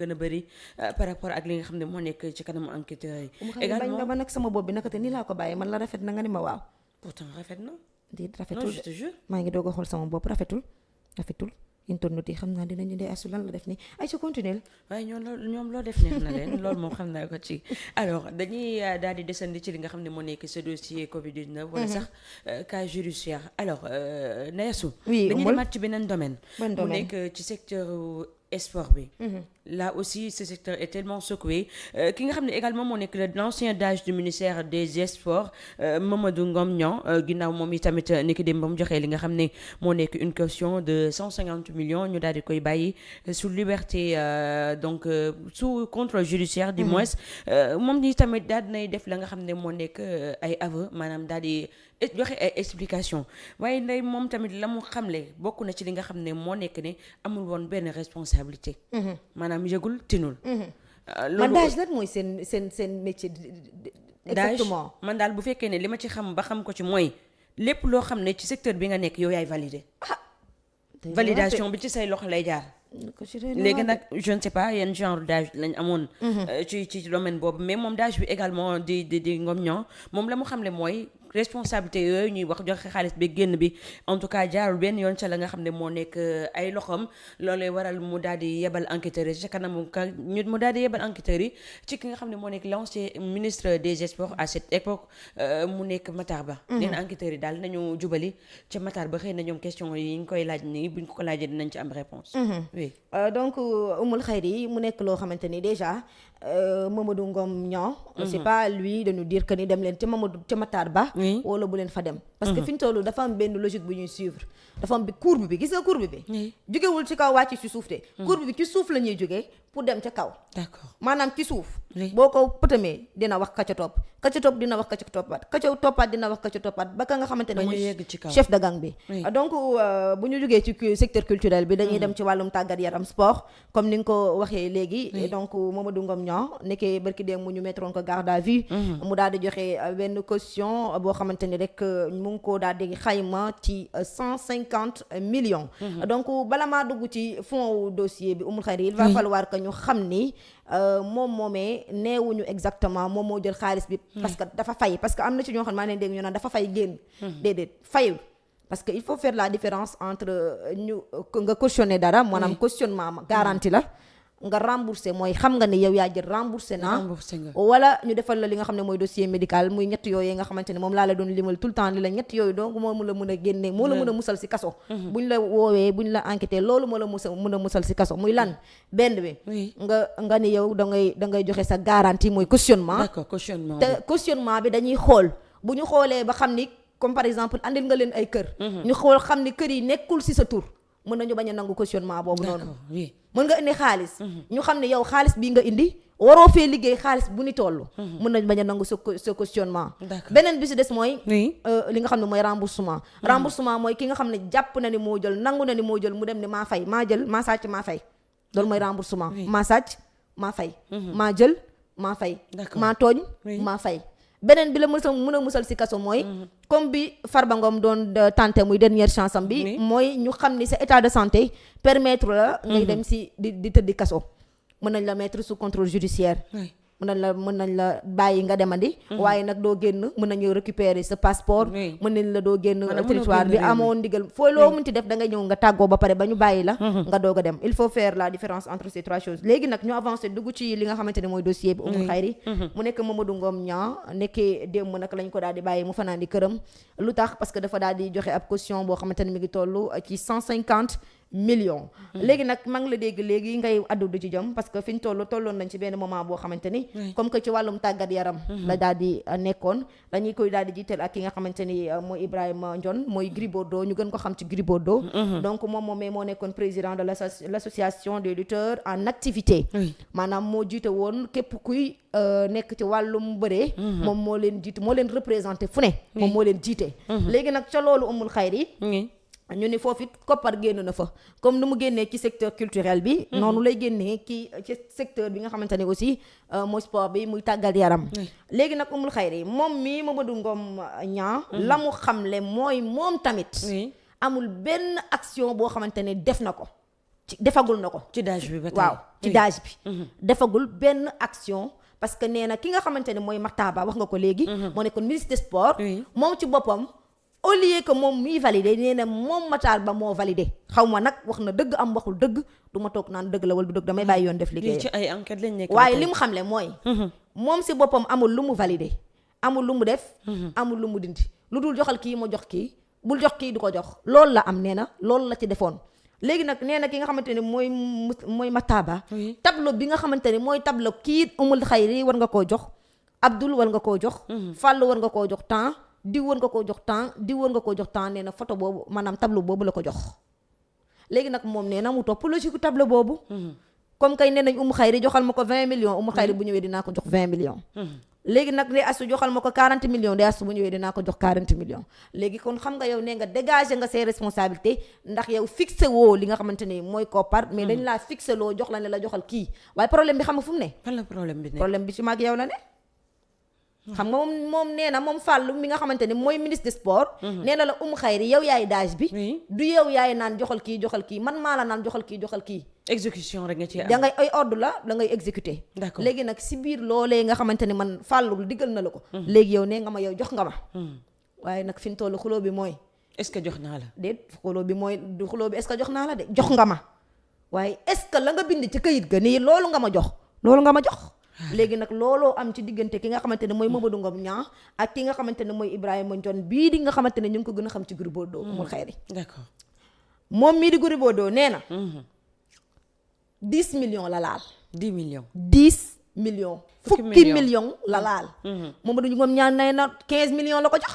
gën a bëri par rapport ak li nga xam ne moo nekk ci kanamu enquêteurs yi. bañ nga ba nag sama bopp bi naka te nii laa ko bàyyee man la rafet na nga ni ma waaw. pourtant rafet na. di rafetul non je te jure. maa ngi doog a xool sama bopp rafetul internet yi xam naa dinañu dee asu lan la def nii ay sa continuer. waaye ñoom loo def neex na leen loolu moom xam naa ko ci alors dañuy daal di desandi ci li nga xam ne moo nekk ce dossier Covid 19. wala sax cas judiciaire alors Nayasu. oui dañuy demaat ci beneen domaine. mu nekk ci secteur sport bi. là aussi ce secteur est tellement secoué ki nga xam ne également moo nekk l'ancien DAGE du ministère des sports Mamadou Ngom Niang ginnaaw moom itamit ni ki dem ba mu joxee li nga xam ne moo nekk une caution de 150 millions ñu daal di koy bàyyi sous liberté donc sous contrôle judiciaire du moins moom ni tamit daal dinay def la nga xam ne moo nekk ay aveu maanaam daal di joxe ay explication waaye ndey moom tamit la mu xamle bokk na ci li nga xam ne moo nekk ne amul woon benn responsabilité maanaam yëgul tinul man DAGE nag mooy seen métier exactement man daal bu fekkee ne li ma ci xam ba xam ko ci mooy lépp loo xam ne ci secteur bi nga nekk yow yaay valider validation bi ci say loxo lay jaar léegi nag je ne sais pas yan genre DAGE lañ amoon ci domaine boobu mais moom DAGE bi également di Ngom Niang moom la mu xamle mooy responsabilité yooyu ñuy wax joxe xaalis bi génn bi en tout cas jaarul benn yoon ca la nga xam ne moo nekk ay loxoom loolee waral mu daal di yebal enquêteurs yi ci kanamu mu daal di yebal enquêteurs yi ci ki nga xam ne moo nekk l'ancien ministre des sports à cette époque mu nekk Matar Ba. leen enquêteurs yi daal nañu jubali ca Matar Ba xëy na ñoom question yi ñu koy laaj nii buñ ko laajee dinañ ci am réponse oui donc Umul Khayri mu nekk loo xamante ni déjà Mamadou Ngom Niang c'est pas lui de nous dire que ni dem leen ca Matar Ba wala bu leen fa dem parce que fi ñu toll dafa am benn logique bu ñuy suivre dafa am bi courbe bi gis nga courbe bi jógewul ci kaw wàcc ci suuf de courbe bi ci suuf la ñuy jógee pour dem ca kaw d'accord maanaam ci suuf boo ko pëtamee dina wax ka ca topp dina wax ka ca toppaat dina wax ka ca toppaat ba ka nga xamante ne mooy chef de gang bi donc bu ñu jógee ci secteur culturel bi dañuy dem ci wàllum tàggat yaram sport comme ni nga ko waxee léegi donc Mamadou Ngom Niang nekkee barki dem mu ñu mettroon ko garde à vue mu daal di joxe benn caution boo xamante ni rek mu ngi ko daal di xayma ci 150 millions donc bala maa dugg ci fond dossier bi Umul Khayri il va falloir que ñu xam ni moom moomee neewuñu exactement moom moo jël xaalis bi parce que dafa fay parce que am na ci ñoo xam ne maa leen dégg ñu naan dafa fay génn déedéet fayul parce que il faut faire la différence entre ñu nga cautionner dara maanaam cautionnement garantie la nga remboursé mooy xam nga ne yow yaa jël remboursé naa wala ñu defal la li nga xam ne mooy dossier médical muy ñett yooyu nga xamante ne moom laa la doon limal tout le temps li la ñett yooyu donc moo mu la mën a génne moo la mën a musal si kaso buñ la woowee buñ la enquêté loolu moo la mën a musal si kaso muy lan benn bi nga ni yow da ngay joxe sa garantie mooy cautionnement d'accord cautionnement te cautionnement bi dañuy xool bu ñu xoolee ba xam ni comme par exemple andil nga leen ay kër ñu xool xam ni kër yi nekkul si sa tur mën nañu bañ a nangu cautionnement boobu noonu mën nga indi xaalis ñu xam ne yow xaalis bii nga indi waroo fee liggéey xaalis bu ni toll mën nañ bañ a nangu sa cautionnement beneen bi si des mooy li nga xam ne mooy remboursement mooy ki nga xam ne jàpp na ni moo jël nangu na ni moo jël mu dem ni maa fay maa jël maa sàcc maa fay loolu mooy remboursement maa sàcc maa fay maa jël maa fay maa tooñ maa fay beneen bi la mën a musal si kaso mooy comme bi Farba Ngom doon tenté muy dernière chance am bi mooy ñu xam ni sa état de santé permettre la ngay dem si di tëddi kaso mën nañ la mettre sous contrôle judiciaire mën nañ la bàyyi nga demandi waaye nag doo génn mën nañu récupérer sa passeport mën nañ la doo génn territoire bi amoo ndigal foo loo mënti def da ngay ñëw nga tàggoo ba pare ba ñu bàyyi la nga doog a dem il faut faire la différence entre ces trois choses léegi nag ñu avancé dugg ci li nga xamante ne mooy dossier bi Umul Khayri mu nekk Mamadou Ngom Niang nekkee démb nag lañ ko daal di bàyyi mu fanaan di këram lu tax parce que dafa daal di joxe ab caution boo xamante ne mi ngi toll ci 150 millions léegi nag maa ngi la dégg léegi ngay addu du ci jëm parce que fi ñu tolloon nañ ci benn moment boo xamante ni comme que ci wàllum tàggat yaram la daal di nekkoon dañuy koy daal di jiital ak ki nga xamante ni mooy Ibrahima Ndione mooy Gris Bordeaux ñu gën ko xam ci Gris Bordeaux donc moom moomee moo nekkoon président de l'association des lutteurs en activité maanaam moo jiite woon képp kuy nekk ci wàllum bëree moom moo leen jiite moo leen représenté fu ne moom moo leen jiite léegi nag ca loolu Umul Khayri ñu ni foofu it koppar génn na fa comme ni mu génnee ci secteur culturel bi noonu lay génnee ci secteur bi nga xamante ne aussi mooy sport bi muy tàggat yaram léegi nag Umul Khayri moom mii Mamadou Ngom Niang la mu xamle mooy moom tamit amul benn action boo xamante ne def na ko defagul na ko ci dage bi ba tey waaw ci dage bi defagul benn action parce que nee na ki nga xamante ne mooy Matar Ba wax nga ko léegi moo nekkoon ministre des sports moom ci boppam au lieu que moom muy validé nee na moom Matar Ba moo validé xaw ma nag wax na dëgg am waxul dëgg du ma toog naan dëgg la wala du dëgg damay bàyyi yoon def liggéey ci ay enquête lañ nekk waaye li mu xamle mooy moom si boppam amul lu mu validé amul lu mu def amul lu mu dindi lu dul joxal kii ma jox kii bul jox kii du ko jox loolu la am nee na loolu la ci defoon léegi nag nee na ki nga xamante ne mooy Matar Ba tableau bi nga xamante ne mooy tableau kii umul xayri war nga koo jox Abdoul war nga koo jox Fallou war nga koo jox temps diw war nga koo jox temps diw war nga koo jox temps nee na photo boobu maanaam tableau boobu la ko jox léegi nag moom nee na mu topp logique tableau boobu comme kay nee nañ umu xayri joxal ma ko 20 millions umu xayri bu ñëwee dinaa ko jox 20 millions léegi nag Ndeye Astou joxal ma ko 40 millions Ndeye Astou bu ñëwee dinaa ko jox 40 millions léegi kon xam nga yow nee nga dégager nga ses responsabilités ndax yow fixé woo li nga xamante ne mooy koppar mais dañ laa fixé loo jox la ne la joxal kii waaye problème bi xam nga fu mu ne fan la problème bi ne problème bi ci maag yow la ne xam nga moom nee na moom Fallou mi nga xamante ne mooy ministre des sports nee na la xayri yow yaay dage bi du yow yaay naan joxal kii man maa la naan joxal kii exécution rek nga ci am da ngay ay ordre la da ngay exécuter d'accord léegi nag si biir loolee nga xamante ne man Fallou diggal na la ko léegi yow nee nga ma yow jox nga ma waaye nag fi mu toll xuloo bi mooy est-ce que jox naa la déet xuloo bi mooy du xuloo bi est-ce que jox naa la de jox nga ma waaye est-ce que la nga bind ci këyit ga nii loolu nga ma jox léegi nag looloo am ci diggante ki nga xamante ne mooy Mamadou Ngom Niang ak ki nga xamante ne mooy Ibrahima Ndione bii di nga xamante ne ñu ngi ko gën a xam ci Gris Bordeaux umul xayri d'accord moom mii di Gris Bordeaux nee na 10 millions la laal 10 millions fukki millions la laal Mamadou Ngom Niang nee na 15 millions la ko jox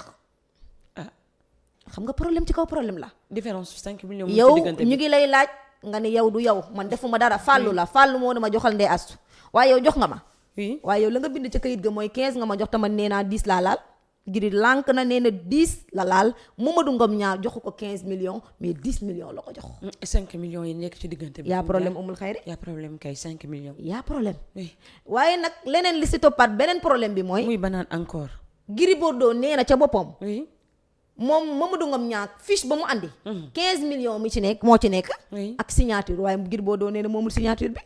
xam nga problème ci kaw problème la différence 5 millions yow ñu ngi lay laaj nga ne yow du yow man defuma dara Fallou la Fallou moo ne ma joxal Ndeye Astou waaye yow jox nga ma waaye yow la nga bind ca kayit ga mooy 15 nga ma jox tamit nee naa 10 laa laal Gris lànk na nee na 10 la laal Mamadou Ngom Niang joxu ko 15 millions mais 10 millions la ko jox 5 millions yi nekk ci diggante bi yaa problème umul xayri yaa problème kay 5 millions yaa problème waaye nag leneen li si toppaat beneen problème bi mooy muy banaan encore Gris Bordeaux nee na ca boppam moom Mamadou Ngom Niang fiche ba mu andi 15 millions mi ci nekk moo ci nekk ak signature waaye Gris Bordeaux nee na moomul signature bi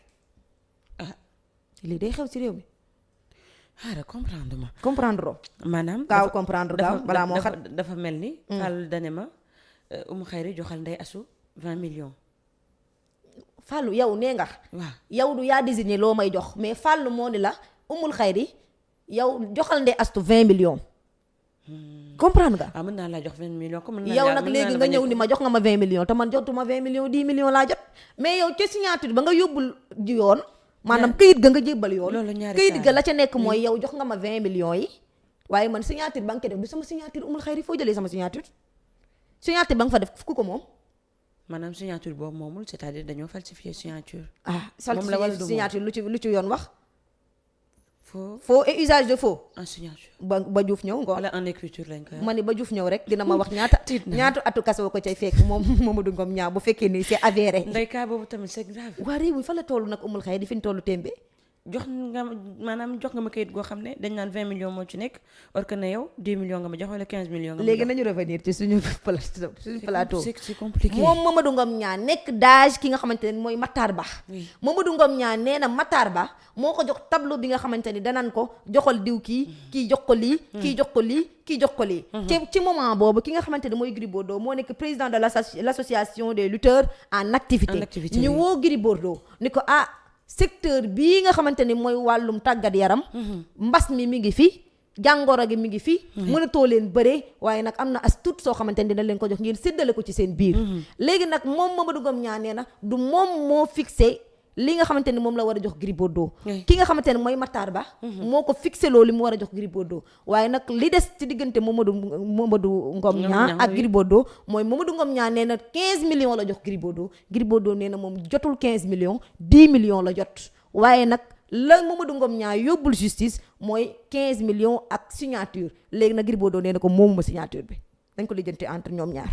lii day xew ci réew mi comprendre maanaam gaaw comprendre gaaw balaa moo xat dafa mel ni Fallou dane ma umu xayri joxal Ndeye Astou 20 millions Fallou yow nee nga waaw yow du yaa désigné loo may jox mais Fallou moo ni la umul xayri yow joxal Ndeye Astou 20 millions comprendre nga mën naa laa jox 20 millions comme yow nag léegi nga ñëw ni ma jox nga ma 20 millions te man jotuma 20 millions 10 millions laa jot mais yow ca signature ba nga yóbbul ji yoon maanaam këyit ga nga jébbal yoon këyit ga la ca nekk mooy yow jox nga ma 20 millions yi waaye man signature ba nga ko def du sama signature umul xayri foo jëlee sama signature ba nga fa def ku ko moom maanaam signature boobu moomul c'est-à-dire dañoo falsifier signature signature lu ci yoon wax faux et usage de faux en signature ba Diouf ñëw nga wala en écriture lañ koy ma ni ba Diouf ñëw rek dina ma wax ñaata atu kaso ko cay fekk moom Mamadou Ngom Niang bu fekkee ni c'est avéré ndey kaa boobu tamit c'est grave waa réew mi fa la toll nag umul xayri di fi ñu tollu témbe jox nga ma kayit goo xam ne dañ naan 20 millions moo ci nekk or que ne yow 10 millions nga ma jox wala 15 millions nga ma jox léegi nañu revenir ci suñu plateau c'est compliqué moom Mamadou Ngom Niang nekk dage ki nga xamante ne mooy Matar Ba Mamadou Ngom Niang nee na Matar Ba moo ko jox tableau bi nga xamante ni danaan ko joxal diw kii jox ko lii kii jox ko lii kii jox ko lii ci moment boobu ki nga xamante ne mooy Gris Bordeaux moo nekk président de l'association des lutteurs en activité ñu woo Gris Bordeaux ni ko secteur bii nga xamante ni mooy wàllum tàggat yaram mbas mi ngi fi jàngoro gi mi ngi fi mënatoo leen bëree waaye nag am na as tuut soo xamante ni dina leen ko jox ngeen séddale ko ci seen biir léegi nag moom Mamadou Ngom Niang nee na du moom moo fixé li nga xamante ni moom la war a jox Gris Bordeaux ki nga xamante ne mooy Matar Ba moo ko fixé loolu li mu war a jox Gris Bordeaux waaye nag li des ci diggante Mamadou Ngom Niang ak Gris Bordeaux mooy Mamadou Ngom Niang nee na 15 millions la jox Gris Bordeaux nee na moom jotul 15 millions 10 millions la jot waaye nag la Mamadou Ngom Niang yóbbul justice mooy 15 millions ak signature léegi nag Gris Bordeaux nee na ko moomuma signature bi dañ ko lijjanti entre ñoom ñaar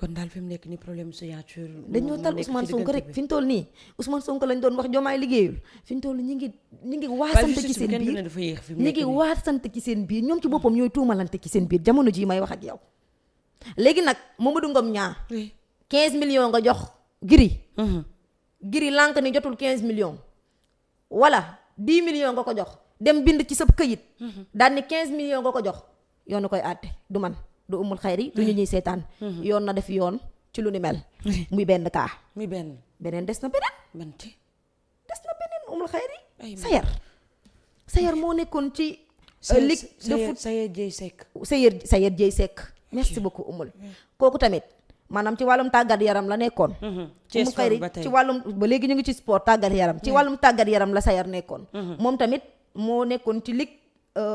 kon daal fi mu nekk ni problème signature dañoo tal Ousmane Sonko rek fi ñu toll nii Ousmane Sonko lañ doon wax jomaay liggéeyul fi ñu toll ñi ngi waasante ci seen biir ñi ngi waasante ci seen biir ñoom ci boppam ñooy tuumalante ci seen biir jamono jii may wax ak yow léegi nag Mamadou Ngom Niang 15 millions nga jox Gris giri lànk ni jotul 15 millions wala 10 millions nga ko jox dem bind ci sa këyit daal ni 15 millions nga ko jox yoon na koy àtte du man du umul xayri du ñu ñuy seetaan yoon na def yoon ci lu ni mel muy benn kaa muy beneen des na beneen banti des na beneen umul xayri sayar moo nekkoon ci ligue de foot Sayer Dieye Seck merci beaucoup umul kooku tamit maanaam ci wàllum tàggat yaram la nekkoon umul xayri ci wàllum ba léegi ñu ngi ci sport tàggat yaram ci wàllum tàggat yaram la Sayar nekkoon moom tamit moo nekkoon ci ligue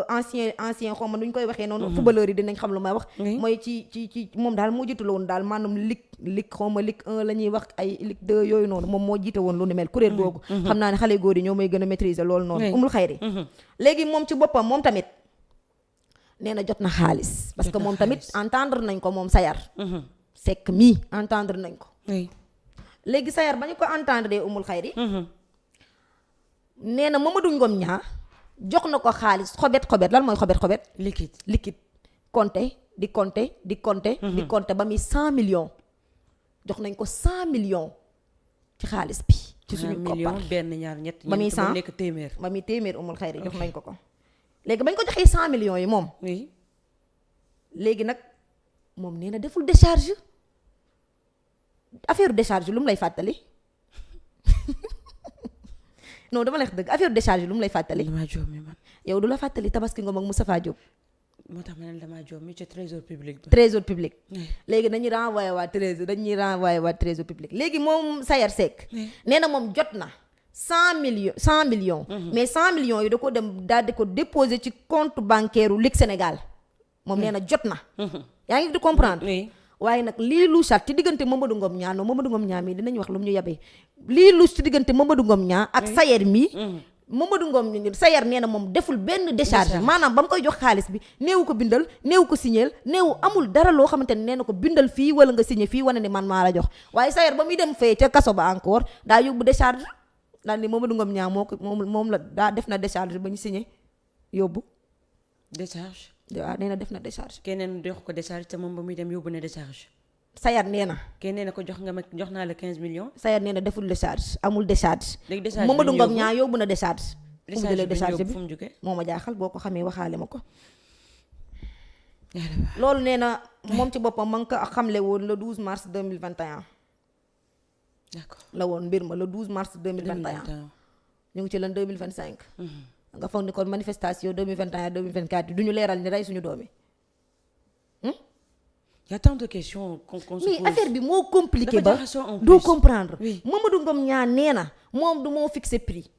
ancien xaw ma nu ñu koy waxee noonu footballeur yi dinañ xam lu may wax mooy ci moom daal moo jiitu la woon daal maanaam ligue xaw ma ligue 1 la ñuy wax ay ligue 2 yooyu noonu moom moo jiite woon lu ni mel kuréel googu xam naa ne xale góor yi ñoo may gën a maîtriser loolu noonu umul xayri léegi moom ci boppam moom tamit nee na jot na xaalis parce que moom tamit entendre nañ ko moom Sayar Seck mii entendre nañ ko léegi Sayar ba ñu ko entendre umul xayri nee na Mamadou Ngom ñaa jox na ko xaalis xobet lan mooy xobet liquide compter di compter ba muy 100 millions jox nañ ko 100 millions ci xaalis bi ci suñu koppar benn ñaar ñett ba muy 100 nekk téeméer ba muy téeméer umul xayri jox nañ ko léegi bañ ko joxee 100 millions yi moom léegi nag moom nee na deful décharge affaire décharge lu mu lay fàttali non dama lay wax dëgg affaire décharge lu mu lay fàttali. damaa jóom mi man. yow du la fàttali Tabaski Ngom ak Moustapha Diop. moo tax ma ne damaa jóom mi ci trésor public ba. trésor public. léegi dañuy renvoyer waa trésor public léegi moom Sayar Seck. nee na moom jot na 100 millions. mais 100 millions yi da ko dem daal di ko déposer ci compte bancaire u Ligue Sénégal moom nee na jot na. yaa ngi di comprendre. waaye nag lii lu sat ci diggante Mamadou Ngom ñaa non Mamadou Ngom ñaa mii dinañ wax lu mu ñu yabee lii lu ci diggante Mamadou Ngom ñaa ak Sayar mii Mamadou Ngom Sayar nee na moom deful benn décharge maanaam ba mu koy jox xaalis bi néewu ko bindal néewu ko signéel néewu amul dara loo xamante ne nee na ko bindal fii wala nga signé fii wane ne man maa la jox waaye Sayar ba muy dem fee ca kaso ba encore daa yóbbu décharge daal ni Mamadou Ngom ñaa moo ko moom la daa def na décharge ba ñu signé yóbbu décharge waaw nee na def na décharge. keneen jox ko décharge te moom ba muy dem yóbbu na décharge. Sayar nee na. kenn nee na ko jox naa la 15 millions. Sayar nee na deful décharge amul décharge. léegi décharge Mamadou Ngom ñaa yóbbu na décharge. décharge bi fu mu jógee moo ma jaaxal boo ko xamee waxaale ma ko. loolu nee na moom ci boppam ma ngi ko xamle woon le 12 mars 2021. d'accord la woon mbir ma le 12 mars 2021. ñu ngi ci lan 2025. nga foog ni kon manifestation 2021 2024 du ñu leeral ni rey suñu doom yi. y a tant de questions qu'on se pose. mais affaire bi moo compliqué ba doo comprendre. Mamadou Ngom ñaa nee na moom du moo fixé prix.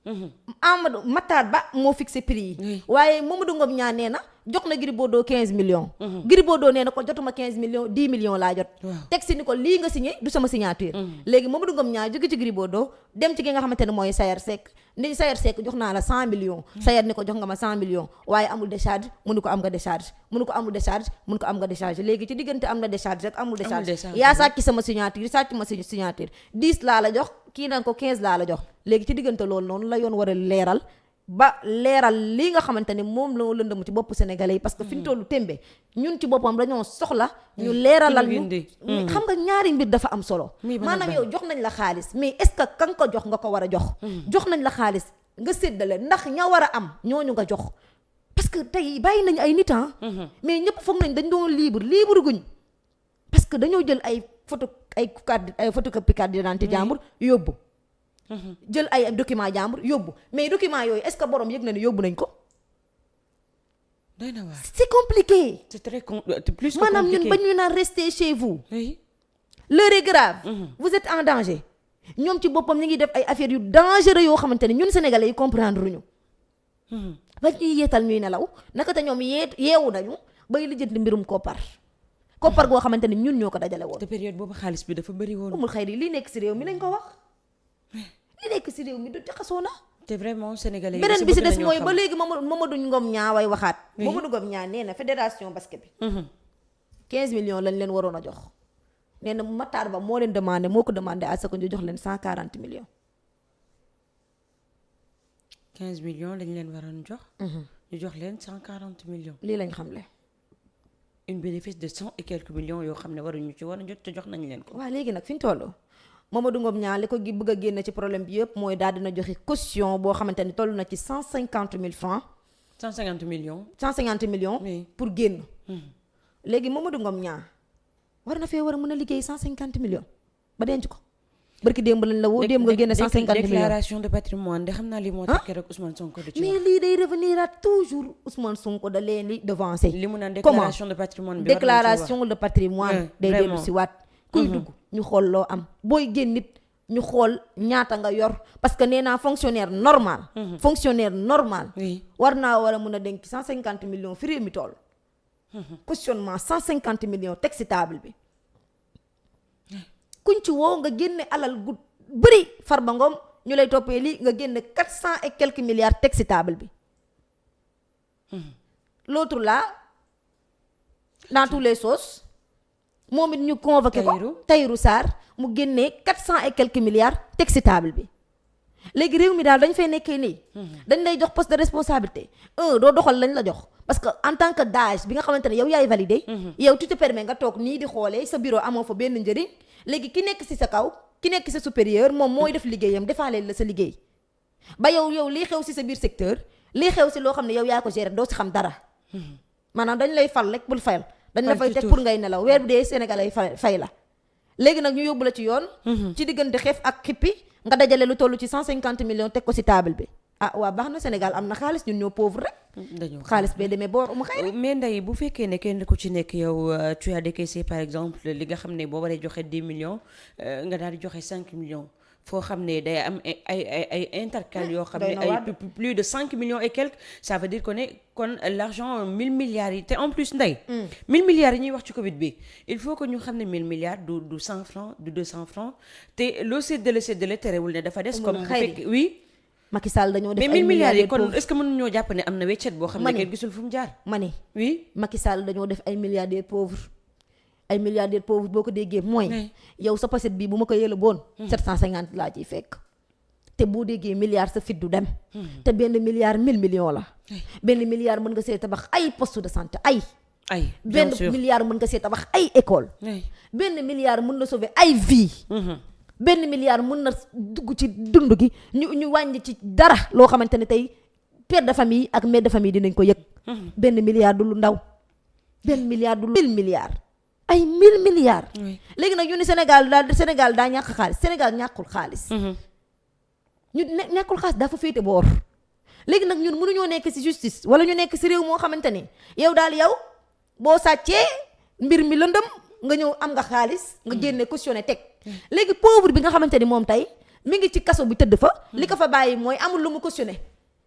Amadou Matar Ba moo fixé prix yi. waaye Mamadou Ngom ñaa nee na jox na Gris Bordeaux 15 millions. Gris Bordeaux nee na ko jotuma 15 millions 10 millions laa jot. teg si ni ko lii nga signé du sama signature. léegi Mamadou Ngom ñaa jóge ci Gris Bordeaux dem ci ki nga xamante ne mooy Sayar Seck ni Sayar Seck jox naa la 100 millions. Sayar ni ko jox nga ma 100 millions waaye amul décharge mënu ko am nga décharge mënu ko amul décharge mënu ko am nga décharge léegi ci diggante am na décharge rek amul décharge yaa sàcc sama signature sàcc ma signature 10 laa la jox kii naan ko 15 laa la jox léegi ci diggante loolu noonu la yoon war a leeral ba leeral li nga xamante ne moom la lëndëm ci bopp sénégalais yi parce que fi ñu tollu tembe ñun ci boppam dañoo soxla ñu leeralal ñu xam nga ñaari mbir dafa am solo maanaam yow jox nañ la xaalis mais est-ce que kan ko jox nga ko war a jox jox nañ la xaalis nga séddale ndax ña war a am ñooñu nga jox parce que tey bàyyi nañ ay nit mais ñëpp foog nañ dañ doon libre guñ parce que dañoo jël ay photocopie carte d'identité jàmbur yóbbu jël ay document jàmbur yóbbu mais document yooyu est-ce que borom yëg na ne yóbbu nañ ko. doy na waar c'est compliqué. c'est très plus que compliqué maanaam ñun ba ñu naan rester chez vous. oui l'heure est grave. vous êtes en danger. ñoom ci boppam ñu ngi def ay affaires yu dangereux yoo xamante ne ñun sénégalais yi comprendre ñu. ba ñuy yeetal ñuy nelaw naka te ñoom yeewu nañu bay lijjanti mbirum koppar goo xamante ne ñun ñoo ko dajale woon. te période boobu xaalis bi dafa bëri woon. amul xëy li nekk ci réew mi nañ ko wax. li nekk ci réew mi du jaxasoo na. te vraiment sénégalais yi beneen bi ci des mooy ba léegi Mamadou Ngom ñaa way waxaat. Mamadou Ngom ñaa nee na fédération basket bi. 15 millions lañ leen waroon a jox. nee na Matar Ba moo ko demandé à ce que ñu jox leen 140 millions. 15 millions lañ leen waroon jox. ñu jox leen 140 millions. lii lañ xamle. une bénéfice de 100 et quelques millions yoo xam ne waruñu ci war a jot te jox nañ leen ko. waaw léegi nag fi ñu toll Mamadou Ngom Niang li ko bëgg a génne ci problème bi yëpp mooy daal dina joxe caution boo xamante ni toll na ci 150 000 francs. 150 millions. 150 millions. Oui. Pour génn. léegi Mamadou Ngom Niang war na fee war a mën a liggéey 150 millions ba denc ko. barki démb lañ la woo démb nga génne 150 millions déclaration de patrimoine de xam naa li moo tax keroog Ousmane Sonko du ci wax. mais lii day revenir à toujours Ousmane Sonko da leen di devancer. li mu naan déclaration de patrimoine bi déclaration de patrimoine day dellu si waat. kuy dugg ñu xool loo am booy génn nit ñu xool ñaata nga yor parce que nee naa fonctionnaire normal. fonctionnaire normal. war a mun a denc 150 millions fi réew mi toll. cautionnement 150 millions teg si table bi. kuñ ci woo nga génne alal gu bëri Farba Ngom ñu lay toppee lii nga génne 400 et quelques milliards teg si table bi. l'autre là dans tous les sauces moom it ñu convoqué ko Tahirou Sarr mu génnee 400 et quelques milliards teg si table bi. léegi réew mi daal dañ fay nekkee nii. dañ lay jox poste de responsabilité doo doxal lañ la jox parce que en tant que DAGE bi nga xamante ne yow yaay validé. yow tu te permets nga toog nii di xoolee sa bureau amoo fa benn njëriñ. léegi ki nekk ci sa kaw ki nekk ci sa supérieur moom mooy def liggéeyam defaaleel la sa liggéey ba yow lii xew ci sa biir secteur lii xew ci loo xam ne yow yaa ko gérer doo ci xam dara. maanaam dañ lay fal rek bul fayal. dañ la fay teg pour ngay nelaw weer bu dee Sénégal ay fay la. léegi nag ñu yóbbu la ci yoon. ci diggante xeef ak xippi nga dajale lu toll ci 150 millions teg ko ci table bi. waa baax na Sénégal am na xaalis ñun ñoo pauvre rek. xaalis bee demee boor mu xëy. mais Ndeye bu fekkee ne kenn ku ci nekk yow tu as décaissé par exemple li nga xam ne boo waree joxe 10 millions nga daal di joxe 5 millions foo xam ne day am ay intercale yoo xam ne ay plus de 5 millions et quelques ça veut dire que ne kon l'argent 1000 milliards yi te en plus Ndeye 1000 milliards yi ñuy wax ci Covid bi il faut que ñu xam ne 1000 milliards du 100 francs du 200 francs te loo séddale terewul ne dafa des comme bu fekk oui. Macky Sall dañoo def mais 1000 milliards yi kon est-ce que mën ñoo jàpp ne am na weccet boo xam ne kenn gisul fu mu jaar. ma ne oui Macky Sall dañoo def ay milliardaires pauvres ay milliardaires pauvres boo ko déggee mooy. yow sa pochette bii bu ma ko yële boon 750 laa ciy fekk. te boo déggee milliard sa fit du dem. te benn milliard 1000 millions la. benn milliard mën nga see tabax ay poste de santé benn milliard mën nga see tabax ay école. benn milliard mën na sauver ay vie. benn milliard mën na dugg ci dund gi ñu wàññi ci dara loo xamante ne tey père de famille ak mère de famille dinañ ko yëg. benn milliard du lu ndaw. benn milliard du lu 1000 milliards. ay 1000 milliards. léegi nag ñu ni Sénégal daa ñàkk xaalis Sénégal ñàkkul xaalis. ñu ñàkkul xaalis dafa féete boor. léegi nag ñun mënuñoo nekk ci justice wala ñu nekk ci réew moo xamante ni yow boo sàccee mbir mi lëndëm nga ñëw am nga xaalis nga génne cautionné teg. léegi pauvre bi nga xamante ni moom tey mi ngi ci kaso bi tëdd fa. li ko fa bàyyi mooy amul lu mu cautionné.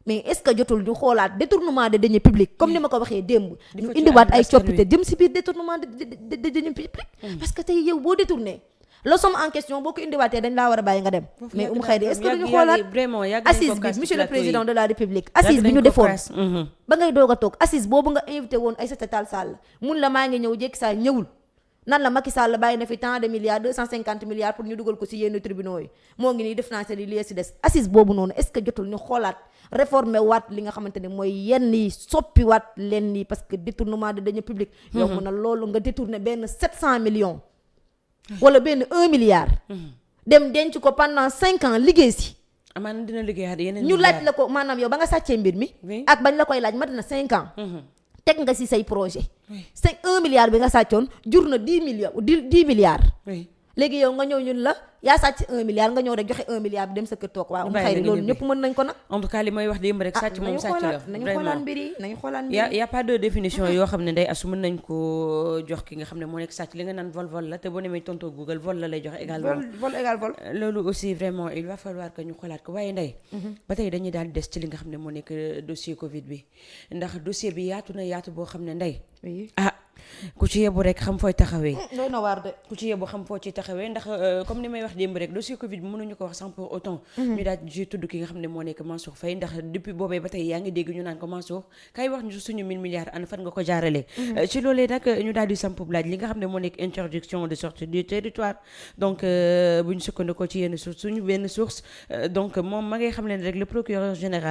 mais est-ce que jotul ñu xoolaat détournement de deniers publics comme ni ma ko waxee démb. ñu indiwaat ay coppite jëm ci biir détournement de deniers publics. parce que tey yow boo détourné la somme en question boo ko indiwaatee dañ laa war a bàyyi nga dem. mais Khayri est-ce que duñu xoolaat assise bi monsieur le président de la république. assise bi ñu defoon ba ngay doog a toog assise boobu nga invité woon Aïssata Tall Sall mun la maa ngi ñëw jékki saa ñëwul. nan la Macky Sall bàyyi na fi tant de milliards 250 milliards pour ñu dugal ko ci yenn tribunaux yi moo ngi nii def naa seen li ci des assise boobu noonu est-ce que jotul ñu xoolaat réformer waat li nga xamante ne mooy yenn yi soppi waat leen yi parce que détournement de deniers publics yomb na loolu nga détourner benn 700 millions wala benn 1 milliard dem denc ko pendant 5 ans liggéey ci amaana dina liggéeyaat yeneen ñu laaj la ko maanaam yow ba nga sàccee mbir mi ak bañ la koy laaj mat na 5 ans teg nga ci say projet 1 milliard bi nga sàccoon jur na 10 milliards léegi yow nga ñëw ñun la yaa sàcc 1 milliard nga ñëw rek joxe 1 milliard bi dem sa kër toog waaw Khayri loolu ñëpp mën nañ ko nag en tout cas li may wax démb rek sàcc moom sàcc la nañu xoolaan mbir yi y a pas de définition yoo xam ne Ndeye Astou mën nañ ko jox ki nga xam ne moo nekk sàcc li nga naan vol la te boo demee tonto Google vol la lay jox également vol égal vol loolu aussi vraiment il va falloir que ñu xoolaat ko waaye Ndeye ba tey dañuy daal des ci li nga xam ne moo nekk dossier Covid bi ndax dossier bi yaatu na yaatu boo xam ne Ndeye ku ci yebu rek xam fooy taxawee doy na waar de ku ci yebu xam foo ci taxawee ndax comme ni may wax démb rek dossier Covid bi mënuñu ko wax sans pour autant ñu daal ci tudd ki nga xam ne moo nekk Mansour Faye ndax depuis boobee ba tey yaa ngi dégg ñu naan ko Mansour kay wax ñu suñu 1000 milliards ana fan nga ko jaarale ci loolee nag ñu daal di samp laaj li nga xam ne moo nekk interdiction de sortie du territoire donc bu ñu sukkandikoo ci yenn source suñu benn source donc moom ma ngay xam leen rek le procureur général